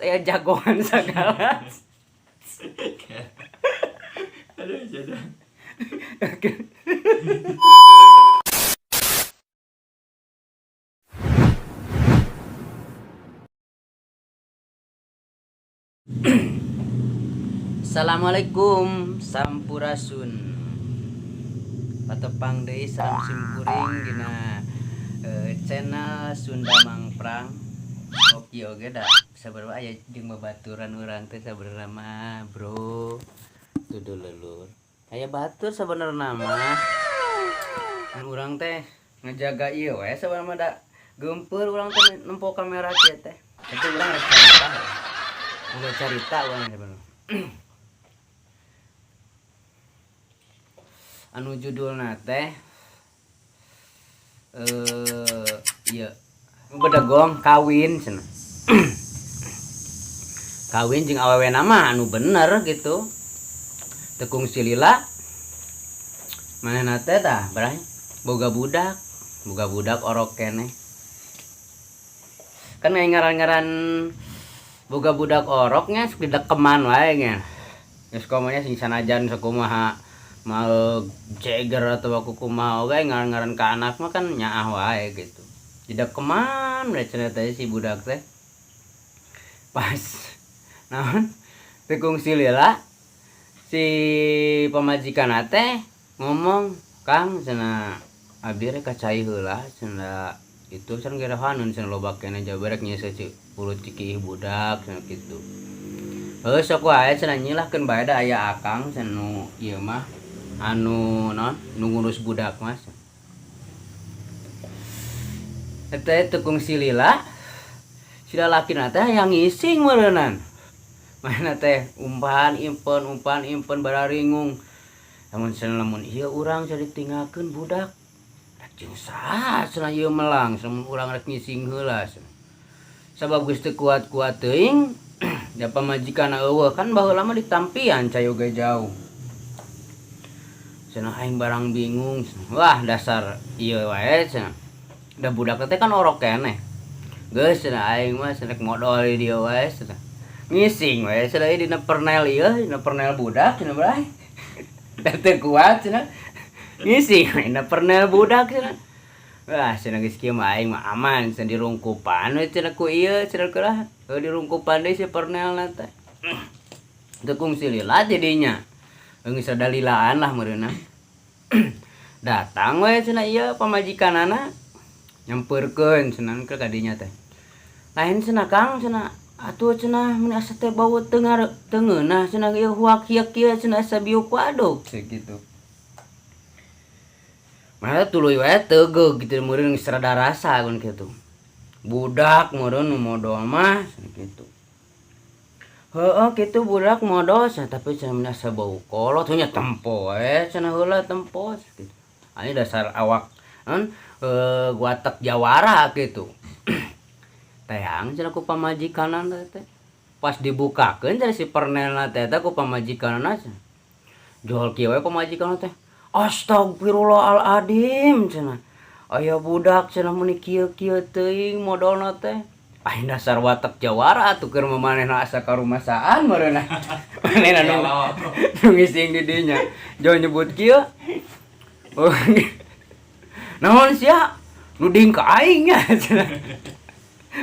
Aya jagoan sagala. Aduh, jadi. Assalamualaikum, sampurasun. Patepang deui sareng simkuring dina channel Sunda Mangprang. Oke oge da sabarapa aya jeung babaturan urang teh sabenerna mah, bro. Tuh lulur. Aya batur sabenerna mah. Kan urang teh ngejaga ieu we sabenerna mah, da geumpeur urang teh nempo kamera kieu teh. Itu urang rek carita. Boga carita urang sabenerna. Anu judulna teh ieu bedegong kawin cenah. Kawin jeung awewena mah anu bener gitu. Teu kungsi lila manehna teh tah bray boga budak orok keneh. Kan ngaran-ngaran boga budak orok nya sok didekeman wae nya. Geus komonya sing sanajan sakumaha mau jeger atau kumaha oge ngaran-ngaran ka anak mah kan nyaah wae gitu. Didekeman we cenah teh si budak teh. Pas naon teu kungsi lila si pamajikanna teh ngomong, "Kang, cenah abdi rek ka cai heula cenah, itu cenah gerahaneun cenah loba keneh jaga rek nyeuseuh urut cikiih budak cenah kitu." Heuh sok wae cenah, nyilahkeun bae da aya akang cenah nu ieu mah anu naon nu ngurus budak mah. Eta teu kungsi lila si lalakina teh hayang ngising meureunnan. Manehna teh umpan impen umpan impen bararingung. Lamun cenah lamun ieu urang cenah ditinggalkeun budak rek jeung saha cenah ieu melang lamun urang rek ngising heula cenah. Sabab geus teu kuat-kuat teuing da pamajikanna eueuh, kan baheula mah ditampian cai oge jauh. Cenah aing barang bingung cenah. Wah dasar ieu wae cenah. Da budak teh kan orok keneh. Geus cenah aing mah cenah rek modol di dieu wae cenah. Ngising wae cenah dina pernel ieu, dina pernel budak cenah bray. Da teu kuat cenah. Ngising we dina pernel budak cenah. Wah cenah geus kieu mah aing mah aman cenah, dirungkupan we cenah ku ieu cenah keurah. Dirungkupan deui si pernelna teh. Teu kungsi lila jadinya. Geus rada lilaan lah meureunna. Datang we cenah ieu pamajikanana nyampeurkeun cenah ke kadinya teh. Lain cenah Kang cenah atuh cenah mun asa teh bau teu teu ngeunah cenah ieu huak hieu kieu cenah asa biuk waduk cenah kitu. Mana tuluy wae teugeug gitu meureun geus rada rasa kun kitu. Budak meureun nu modol mah cenah kitu. Heueuh kitu budak modol cenah, tapi cenah mun asa bau kolot nya tempo we cenah heula tempo kitu. Aya dasar awak naon watek jawara kitu. Teang cenah ku pamajikanna teh. Pas dibukakeun cenah si pernelna teh ku pamajikanna cenah. Jol kieu we pamajikanna teh. Astagfirullahaladzim cenah. Aya budak cenah meuni kieu-kieu teuing modolna teh. Aing dasar watek jawara atuh keur manehna asa karumasaan meureunna. Manehna nu ngising di dinya. Jol nyebut kieu. Oh, naon sia? Nuding ka aing nya cenah.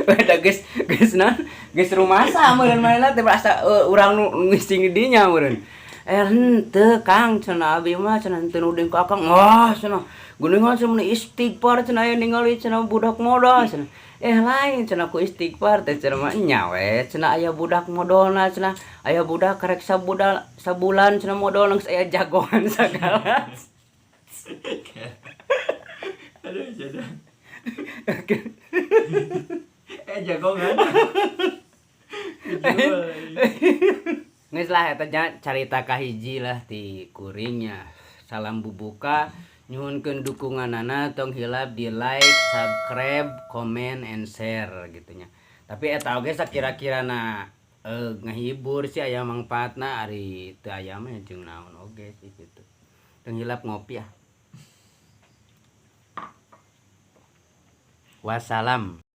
Da geus geus naon? Geus rumasa meureun manehna teh asa urang nu ngising di dinya meureun. Henteu Kang cenah abi mah cenah henteu nuding ka akang. Wah cenah geuningan cenah meuni istighfar cenah aya ningali cenah budak modol cenah. Lain cenah ku istighfar teh cenah mah nya we cenah aya budak modolna cenah, aya budak karek sabulan cenah modol geus aya jagoan sagala. Aduh, jadi. Jagongan. Geus lah eta carita kahiji lah ti kuringnya. Salam bubuka, nyuhunkeun dukunganana, tong hilap di like, subscribe, comment and share gitu nya. Tapi eta oge sakira-kirana ngahibur sih aya mangfaatna, ari teu aya mah jeung naon oge sih gitu. Tong hilap ngopi ah. Wassalam.